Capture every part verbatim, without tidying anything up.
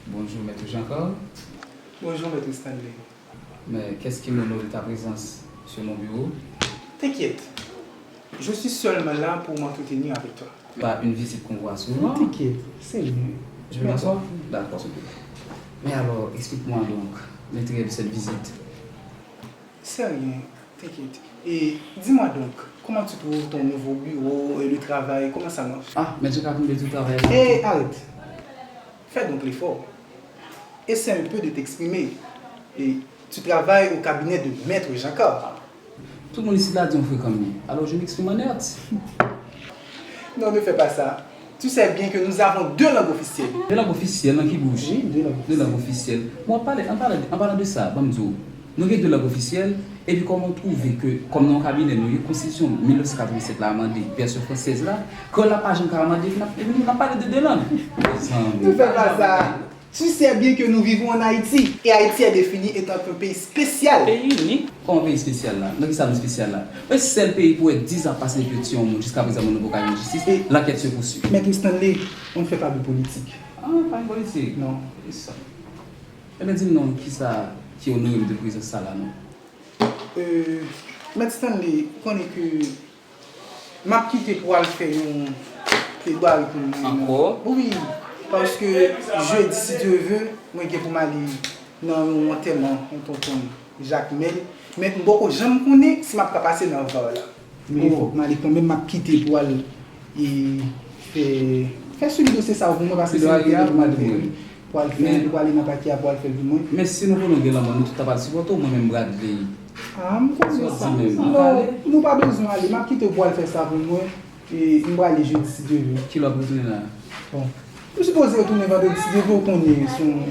Bonjour, Maître Jean-Carl. Bonjour, Maître Stanley. Mais qu'est-ce qui m'honore de ta présence sur mon bureau? T'inquiète. Je suis seulement là pour m'entretenir avec toi. Pas une visite qu'on voit souvent. T'inquiète, c'est mieux. Je peux m'asseoir? D'accord. Mais alors, explique-moi donc l'intérêt de cette visite. C'est rien, t'inquiète. Et dis-moi donc, comment tu trouves ton nouveau bureau et le travail, comment ça marche? Ah, mais tu as combien de travail là? Eh, arrête. Fais donc l'effort. Essaie un peu de t'exprimer. Et tu travailles au cabinet de Maître Jean-Carl. Tout moun isit la di m frekan m ye. Alors, je m'exprime en net. Non, ne fais pas ça. Tu sais bien que nous avons deux langues officielles. De lang ofisyèl, nan ki bouch? Oui, deux langues. De lang ofisyèl. Bon, an pale, an pale, an palan de sa, ban m di w, nou gen de lang ofisyèl, epi kòman w twouve ke, kòm nan yon kabinè nou ye, konstitisyon mil nèf san katrevennsèt la amande, vèsyon fransèz la, kreyòl la pa janm ka amande, epi n ap, epi nou ap pale de de lang? Mezanmi. Ne fais pas ça. Tu sais bien que nous vivons en Haïti, et Haïti est défini étant un pays spécial. Peyi inik. Kòman peyi espesyal la? Nan ki sa nou espesyal la? Men sèl peyi pou wè diz an pase depi yo tiye yon moun, jiska prezan moun nan poko ka jwenn jistis, lankèt se pousuiv. Maître Stanley, on ne fait pas de politique. Ah, pa yon politik? Non. E sa. Ebyen, di m non, ki sa ki onore m de prezans sa la, non? Euh, Maître Stanley, ou konnen ke m ap kite pou al fè yon pledwari pou mwen. Ankò? Wi, paske jedi, si Dye ve, mwen gen pou m ale nan yon antèman yon tonton Jakmèl. Men m poko janm konnen si m ap ka pase nan var la. Men fòk m ale kanmenm, m ap kite pou al, e, fè, fè swiv dosye sa pou mwen, paske se mwen ki gen pou m al fè, wi. Pou al fè, pou ale nan pakè a, pou al fè l pou mwen. Men si nou konnen w gen lanmò, nou tout t ap al sipòte w, mwen menm Bradley. Ah, m konnen sa. Non, nou pa bezwen ale, m ap kite w pou al fè sa pou mwen. E m prale jedi si Dye ve. Kilè w ap retounen la? Bon. M sipoze retounen vandredi si Dye ve, ou konnen se yon,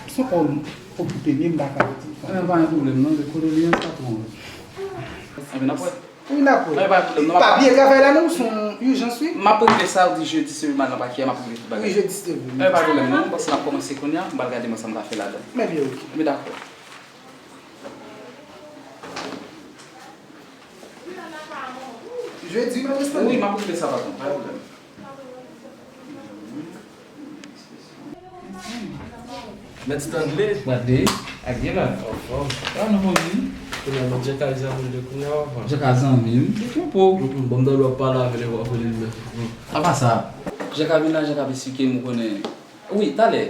se yon òm okipe m ye, m pa ka rete. Ebyen, pa gen pwoblèm non, kondoleyans patwon. Ebyen, n ap wè. Wi, n ap wè. Ebyen, pa gen pwoblèm non. Pa bliye travay la non, se yon ijans wi. M ap regle sa, ou di jedi si Dye ve m al nan pakè a, m ap regle tout bagay. Wi, jedi si Dye ve. Ebyen, pa gen pwoblèm non, paske m ap kòmanse kounye a, m pral gade mwen sa m ka fè ladan. Ebyen, oke. Ebyen, dakò. Jedi, m ap espere. Wi, m ap regle sa, patwon, pa gen pwoblèm. Mèt Stanley. Bradley, ak Dylan. Anfòm. Ah, nou bon, wi. Kounye a, mèt Jean-Carl zanmi w de kounye a, anfòm. Jean-Carl zanmi m? Ou twonpe w. Mm, mm, bon, m tande w ap pale avè l, w ap rele l men. Mm. Apa sa? Jean-Carl vin la, Jean-Carl esplike m, ou konnen. Wi, talè.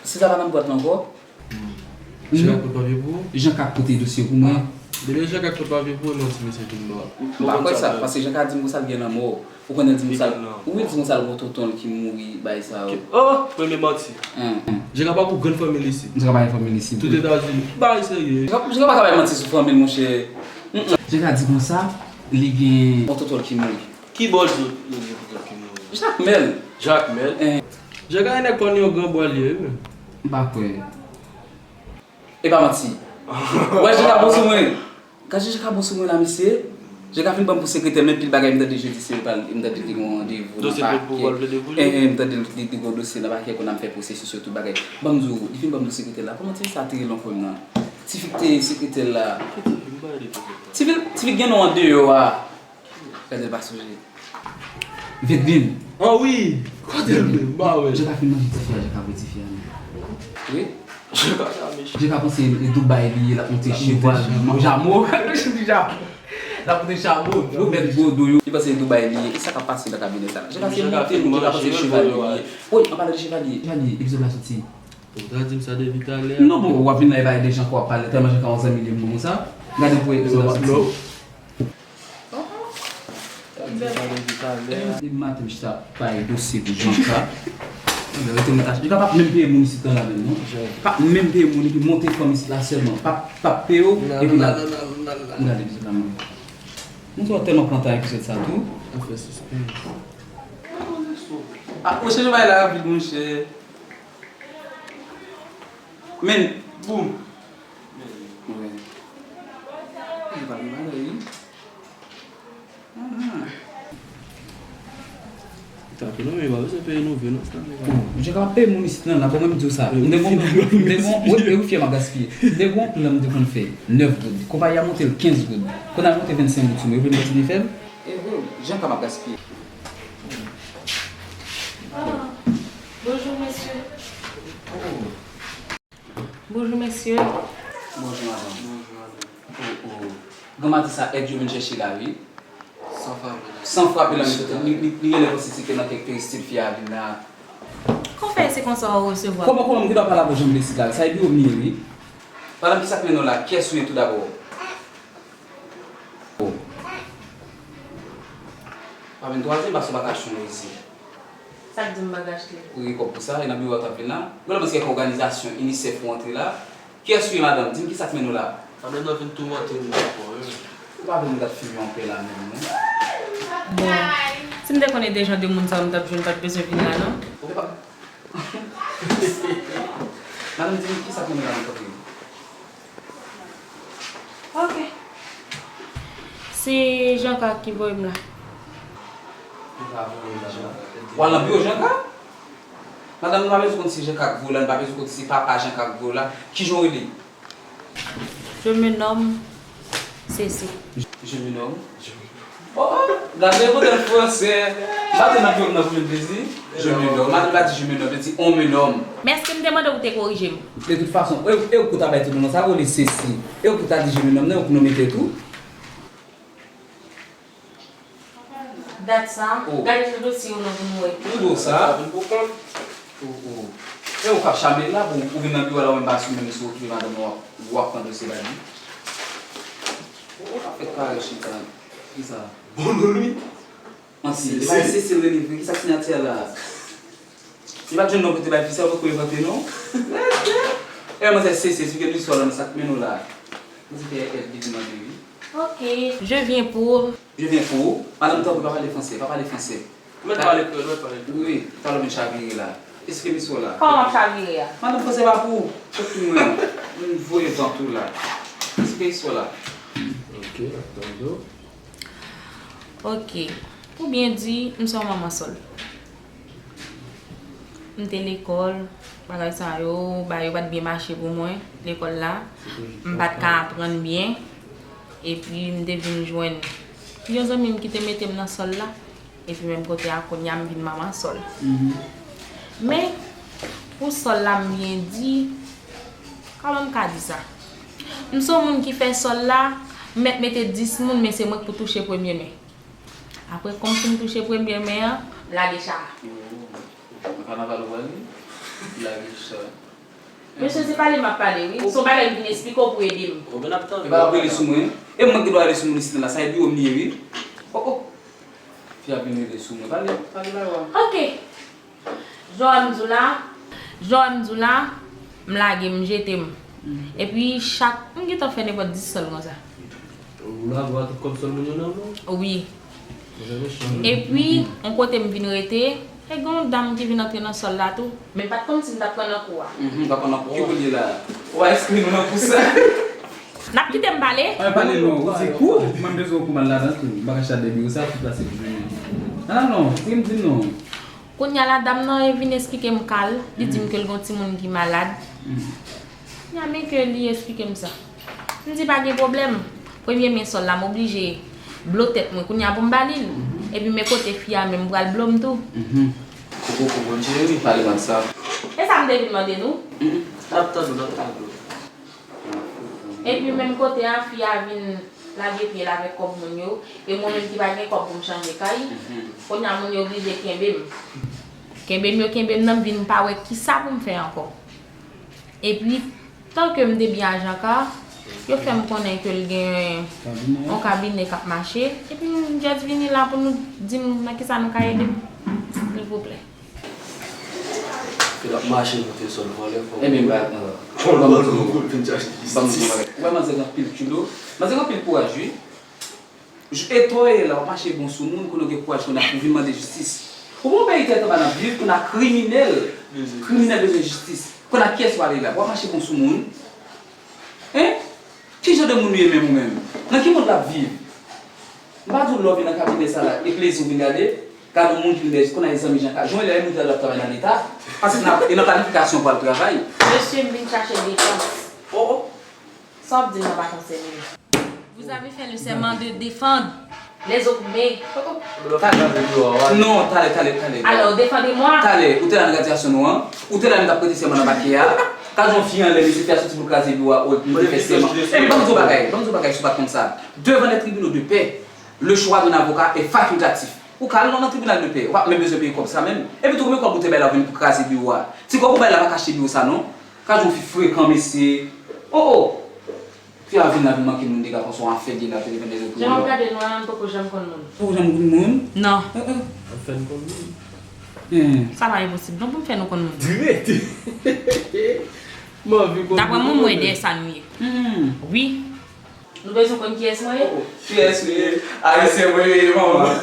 Si sa pa nan bwat la ankò, Jean ka pote papye pou ou? Jean ka pote dosye pou mwen. Depi Jean ka pote papye pou ou, non, ti mesye vin ba. M pa kwè sa, paske Jean ka di m konsa l gen lanmò. Ou konnen di m konsa l, wi, di m konsa l gon tonton l ki mouri, bagay sa yo. Oh, premye manti. Jean ka pa gon grann fanmi l isit. Jean ka pa gen fanmi l isit. Tout Etazini. Bagay serye. Jean ka pa ka bay manti sou fanmi l, monchè. Jean ka di konsa, li gen gon tonton l ki mouri. Ki bò l di w gon tonton l ki mouri? Jakmèl. Jakmèl? Jean ka gen nèg kò l yon gran bwa l ye, wi, men. M pa kwè. E pa manti. Wè, Jean ka bon sou mwen. Gade Jean ka bon sou mwen la, mesye. Jean ka fin ban m pou sekretè, men pil bagay m tande jedi se pral, m tande li gon randevou nan pakè. Enhen, m tande li, li gon dosye nan pakè, kounye a m fè pwosesis yo, tout bagay. Ban m di w, li fin ban m pou sekretè la. Kòman ti fi sa te rele ankò menm nan? Ti fi k te sekretè la. Ti fi, ti fi k gen non andeyò a. Gade l pa sonje. Vedlin. Ah wi! Kote l menm? M pa wè l. Jean ka fin manje tifi a, Jean ka vwe tifi a menm. Wi? Jean ka sa mechan. Jean ka panse e Dubai li ye, l ap monte cheval, manje amo. L ap monte chamo, yo mèt gwo do yo. Li panse e Dubai li ye. E sa k ap pase nan kabinè sa la? Jean ka se monte moun, Jean ka panse cheval li ye. Wi, an palan de cheval li ye. Cheval li ye, epi zòt la soti. Ou ta di m sa depi talè. Non, bon, w ap vin la, e pa de Jean Carl w ap pale, tèlman Jean Carl yon zanmi li m bon konsa. Gade pou episode la soti. Depi maten, m chita bay dosye pou Jean Carl. Jean Carl p ap menm peye moun isit lan ladan, non. P ap menm peye moun, epi monte fanm isit la sèlman. P ap, p ap peye w, epi l ap. Gade episode la, man. Monchè, w tèlman kontan episode sa tou. Ou fè sispens. Ah, ou chanje bay la rapid, monchè. Men, boum. Wi. Li pa gen valè, wi. Ah. Tanpri non, men pa bezwen peye nou vin non, tanpri. Bon, Jean Cap ap peye moun isit nan, la, bon, mwen m di w sa. M te gon, m te gon, wi, e wi, fyè m ap gaspiye. M te gon plan m te konn fè, nèf goud. Konpayi a monte l kenz goud. Kounye a l monte vennsenk goud sou mwen, yo vle m kontinye fè l? E wi, Jean Cap ap gaspiye. Ah, bonjou, mesye. Bonjou, mesye. Bonjou, madanm. Bonjou, madanm. Oh, oh. Granmadi sa, èd yo vin chèche la, wi. San frape nan, san frape nan, li, li, li genlè panse se ke nan kèk peristil fi a vin la. Kòman fè se konsa w resevwa? Kòman, kòman m gen dwa pale avè w jan m vle isit la? Sa e biwo m li ye, wi. Madanm, kisa k mennen w la? Kiyès ou ye tou dabò? Oh. Pa vin twazyèm, paske w pa ka achte yon isit. Sa k di m pa ka achte? Ou gen kòb pou sa, e nan biwo a w t ap vin la. Mwen la panse kèk òganizasyon, inisèf ou antre la. Kiyès ou ye, madanm? Di m kisa k mennen w la? Sa mennen w vin toumante m ankò, wi. Ou pa vle m gad figi w anpè la menm, non? Bon, si m te konnen de jan de moun sa yo m t ap jwenn, m pa t bezwen vin la, non. Ou pa Madanm, di m kisa k mennen w la, non, tanpri? Ok. Se Jean Cap ki voye m la. Li pa voye w la, non. W al nan biwo Jean Cap? Madanm, nou pa bezwen konn si Jean Cap voye w la, nou pa bezwen konn si papa Jean Cap voye w la. Kijan w rele? Je me nomme Cécile. Je me nomme. Oh, oh, gade modèl fransè. M pa te nan peyi nan pou jwenn plezi. Je me nomme. Madanm la di je me nomme, li di on me nomme. Men èske m te mande w pou te korije m? De tout fason, e, e ou ki ta bay tout non sa, ou rele Cécile. E ou ki ta di je me nomme, nan ou ki nonmen tèt ou. Dat sa, oh, gade nan dosye yo non pou nou wè. Ou do sa? Sa vin pou kont. Oh, oh. E ou k ap chame la, bon, ou vin nan biwo la, ou menm pa sou menm sou okipe madanm nan, w ap, w ap pran dosye ba li. Ou, ou pa fèk kare chita. Kisa? Bon, non, wi. Manti, se pa Cécile rele vre, kisa k siyati a la? Li pa t jwenn non pou te bay fi sa, ou poko envante non. E manzè Cécile, esplike nou istwa la, men sa k mennen w la. Manzè te èd li di mande wi. Ok, je viens pour. Je viens pour. Madanm, tanpri, pa pale fransè, pa pale fransè. Ou mèt pale kreyòl, ou mèt pale kreyòl. Wi, talè w vin chavire la. Esplike m istwa w la. Kòman m ap chavire a? Madanm, fransè pa pou ou. Tanpri mwen, m voye vant ou la. Esplike istwa w la. Ok, ap tande w. Ok. Pou byen di, m se yon manman sòl. M te lekòl, bagay sa yo, bagay yo pa t byen mache pou mwen, lekòl la. M pa t ka aprann byen. Epi m te vin jwenn yon zanmi m ki te mete m nan sòl la. Epi menm kote a, kounye a m vin manman sòl. Men, pou sòl la m byen di, kòman m ka di sa? M se yon moun ki fè sòl la, m mèt mete dis moun, men se mwen k pou touche premye men. Apre, kòm si m touche premye men an, m lage cha a. Nan kanaval ou pral ye? M lage cha. Mesye, se pale m ap pale, wi. Se yon bagay m vin esplike w pou ede m. Bon, n ap tande. Epa, l ap rele sou mwen. E mwen ki dwe rele sou moun isit la, sa e biwo m li ye, wi. Oh, oh. Fi a vin rele sou mwen. Pale, pale, bay wa. Ok. Jan m di w la, jan m di w la, m lage m, m jete m. Epi chak, m gentan fè nenpòt dis sòl konsa. Ou lage w a tout kòb sòl moun yo nan men w? Wi. Epi, yon kote m vin rete, e gen yon dam ki vin antre nan sòl la tou. Men m pa t konn si m t ap pran nan kou a. Mhm, m pa pran nan kou. Ki kou l ye la? Ou pa enskri nou nan kou sa? N ap kite m pale? An, pale non, ou di kou? Mwen m bezwen yon kou m al ladan tou. M pa ka chita dèyè biwo sa, tout la se pou mwen. Ah non, ki m di non. Kounye a la, dam nan vin esplike m ka l, li di m ke l gen yon timoun ki malad. Kounye a, men ke li esplike m sa. M di pa gen pwoblèm. Premye men sòl la, m oblije blo tèt mwen. Kounye a pou m ba li l. Epi men kote fi a menm pral blo m tou. Koko, koko, cheri, pale m ak sa. E sa m te vin mande nou? N ap tande w, n ap tande w. Epi menm kote a, fi a vin lage pye l avèk kòb moun yo, e mwen menm ki pa gen kòb pou m chanje kay, kounye a moun yo oblije kenbe m. Kenbe m yo kenbe m nan, m vin pa wè kisa pou m fè ankò. Epi, tan ke m te byen a Jean Cap, yo fè m konnen ke l gen yon kabinè k ap mache, epi m just vini la pou nou di m nan kisa nou ka ede m, silvouplè. Ke l ap mache moute sòl vòlè, fò. Ebyen, ba, fò l ban nou, ban nou yon bagay. Ou wè manzè gen anpil kilo. Manzè gen anpil kouraj, wi. Etò w ye la, w ap mache bon sou moun, konnen w gen kouraj, konnen ap vin mande jistis. Ou bon peyi tèt anba n ap viv, konnen kriminèl, kriminèl bezwen jistis. Kounye a kiyès w ale la? W ap mache kon soumoun? Hein? Ki jan de moun ou ye menm ou menm? Nan ki mond l ap viv? M pa di w lè w vin nan kabinè sa la, e plezi w vin gade? Gade yon moun ki vin dèyè, kounye a e zanmi Jean Carl. Jan w wè lè moun ki ap travay nan Leta, paske nan, e nan planifikasyon pou al travay. Mesye, m vin chache defans. Oh, oh. Sa w ap di m nan pa konsène m. Vous avez fait le serment de défendre les opprimés. Talè. Non, talè, talè, talè. Alors, défendez-moi. Talè, ou te la nan gradyasyon nou an? Ou te la lè m t ap prete sèman nan pakè a? Gad yon fi anlè, mesye, fè a soti pou l kraze biwo a, ou li te fè sèman. Epi ban m di w bagay, ban m di w bagay, si w pa t konn sa. Devant les tribunaux de paix, le choix d'un avocat est facultatif. Ou ka al nan tribinal de pè, ou pa menm bezwen peye kòb sa menm. Epi tou, konbyen kòb ou te bay la pou vin pou kraze biwo a? Ti kòb ou bay la pa ka achte biwo sa non. Gad yon fi frekan, mesye. Oh, oh. Fi a vin la vin manke moun dega konsa, yon afè li la, telefòn de Jan w ap gade nou an, m poko janm konn moun. Poko janm konn moun? Non. Ap fè n konn moun. Sa pa enposib non pou m fè nou konn moun. Dirèk. M anvi konn moun. Daprè mwen, m wè dèyè sa nou ye. Wi. Nou bezwen konn kiyès mwen ye? Kiyès ou ye? Ayisyen mwen ye, manman.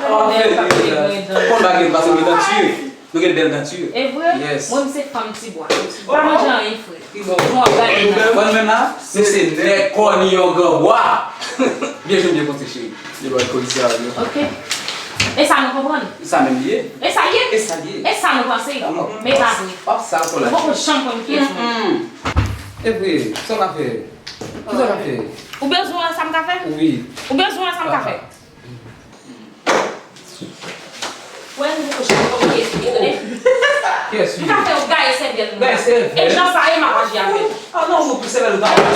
Konn bagay, paske nou gen denti. Nou gen bèl denti. E vre? Mwen, m se fanm tibwa. Pa manje anyen fre. Bon, mwen menm la, se nèg kòni yon granbwa. Byen jwe, byen konte, cheri. Li ba w komisè a, wi. Ok. E sa nou konprann? Sa menm li ye. E sa l ye? E sa l ye. E sa nou panse? Men pa vre. W ap sa ankò la. Ou poko janm konn kiyès mwen. E vre, sa w ka fè? Kisa w ka fè? Ou bezwen wè sa m ka fè? Wi. Ou bezwen wè sa m ka fè? Wè, nou poko janm konn kiyès li ye, tande? Kiyès li ye? M ka fè w gaye sèvyèl mwen. Gaye sèvyèl? E jan sa ye, m ap aji avè l. Ah non, nou pou sèvyèl ou ta manje.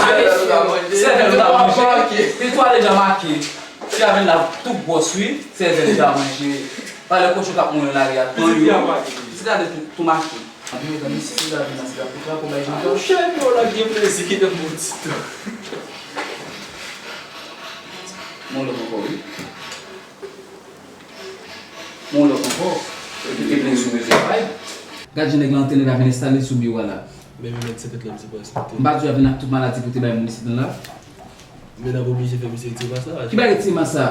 Sèvyèl ou ta manje. Pito ale jan make. Ti avèn la tou gwòs wi. Sèvyèl ou ta manje. Valè kochon k ap mouri nan lari a. Pitit la tou, tou make. Anpi medam, si la vin nan sila pou travay pou bay jan. Monchè, epi w la gen plezi kite m pou ti tan. Yon lòt ankò, wi. Yon lòt ankò. Epi gen plezi ou bezwen bay. Gad jan nèg la antre, nèg la vin enstale l sou biwo a la. Men, men, men, se pèt la, m se pa respekte. M pa di w ap vin ak tout maladi pou te bay moun isit nan la. Men n ap oblije fè misye retire mask la. Ki bagay retire mask la?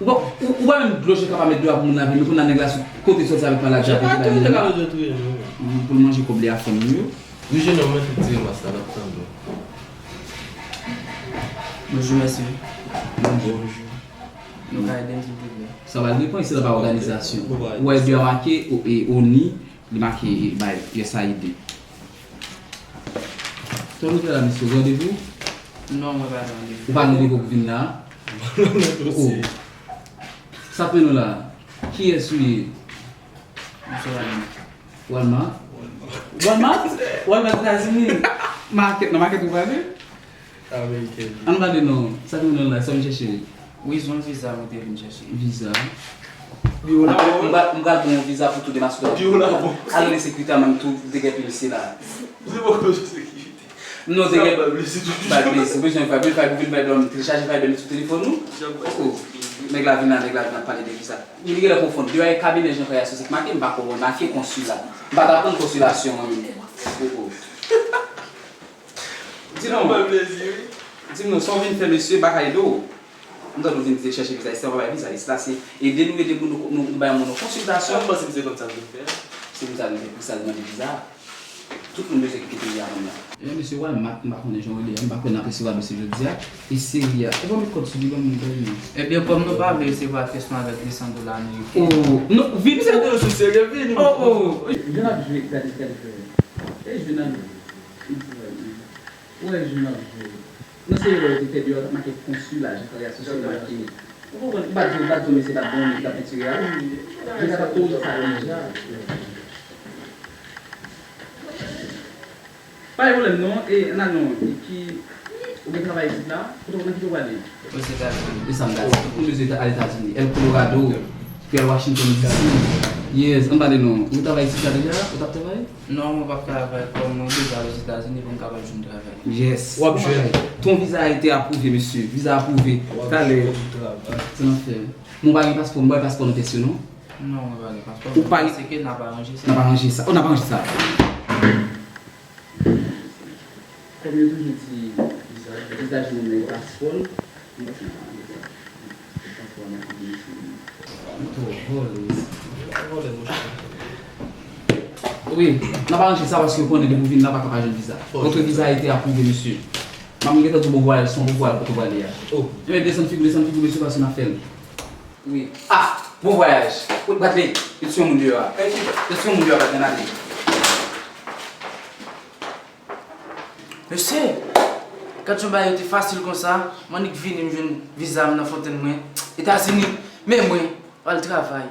Ou pa, ou, ou pa menm dlo je ka pa met dlo a pou moun la vini, kounye a nèg la sou kote sòti avèk maladi a pou te bay moun la. Pou l manje kòb li a fanm li yo. Wi, jenòm, mwen te retire mask la, n ap tann ou. Bonjou, mesye. Bonjou. Nou ka ede m, silvouplè? Sa va depann, isi la pa òganizasyon. Ou wè de a make, o, e, oni, Li make bay U S A I D. Tò nou te la, mesye, ou gen randevou? Non, mwen pa gen randevou. Ou pa gen randevou pou vin la? Oh. Sa k mennen w la? Kiyès ou ye? Mwen se Walmart. Walmart? Walmart? Walmart Etazini? Market, nan market ou prale? Ameriken. Ann pale non, sa k mennen w la, sa w vin chèche? Wi, se yon viza mwen te vin chèche. Viza? Biwo la bon. M pral, m pral ba w yon viza pou tou demaske. Biwo la bon. Al nan sekirite a, mwen tou degèpi misye la. Se bon, sekirite. Non, degèpi. Sa bay plezi. Bay plezi. Ou bezwen fè, bay, ou vin bay dòmi, telechaje bay dòmi sou telefòn ou. Oh, oh. Nèg la vin la, nèg la vin ap pale de viza. Li genlè konfonn. Dewa e kabinè Jean Pierre Associé k make, m pa konprann. Make konsila. M pa ta konn konsilasyon mwen menm. Oh, oh. Di non. Sa bay plezi, wi. Di non, sa w vin fè, mesye, m pa ka ede w. M tande w vin di chèche viza, isi la pa bay viza, isi la se ede nou ede moun, nou, nou, nou bay moun yon konsiltasyon. Mwen panse misye konn sa l vin fè. Se pou sa l vin fè, pou sa l mande viza. Tout moun bezwen kite peyi a menm la. E mesye Walmart, m pa konnen jan w rele a, m pa kwè n ap resevwa mesye jodi a. E seri a. E bon, met kòd sou li, ban m, ban m. Ebyen, kòm nou pa vle resevwa kèsyon avèk de san dola ameriken. Oh, non, vini. Misye te sou serye, vini. Oh, oh. Jan ap jwe, gade, gade frè. E jwe nan Ou wè jou n ap jwe. Nan seri lè yo te fè deyò, t ap make konsila, Jean Carré Associé make. Ou konprann? M pa t di, m pa t di w mesye t ap bon, mesye t ap entire a. Deja t ap koze sa deja. Pa gen pwoblèm non, e, ann al non, e ki, ou gen travay isit la? Kote, nan ki kote w prale? Ozetazini. E sa m ta di. Tout moun bezwen al Etazini. El Colorado, ki al Washington D C. Yes, ann pale non. Ou gen travay isit la deja? Ou t ap travay? Non, mwen p ap travay, kòm mwen bezwen al Ozetazini pou m kapab jwenn travay. Yes. W ap jwenn. Ton viza a te apwouve, mesye. Viza apwouve. Talè. Se nan fè. Mwen pa gen paspò, mwen pa gen paspò nan pyès yo, non. Non, mwen pa gen paspò, men m panse ke n ap aranje sa. N ap aranje sa. Oh, n ap aranje sa. Kòm yo toujou di, viza, viza jwenn nan paspò l. Ou twò vòlè. Ou pa vòlè, monchè. Wi, n ap aranje sa paske ou konnen depi w vin la pa ka pa jwenn viza. Votre visa a été approuvé, monsieur. M ap gentan di w bon vwayaj, se yon bon vwayaj kote w prale a. Ebyen desann figi w, desann figi w mesye paske n ap fè l. Wi. Ah, bon vwayaj. Ou Bradley, yo ti yon moun deyò a. Yo ti yon moun deyò a, Bradley, n ale. Mesye, gad jan bagay yo te fasil konsa, m annik vini m jwenn viza m nan fontenn mwen, Etazini, men mwen, pral travay.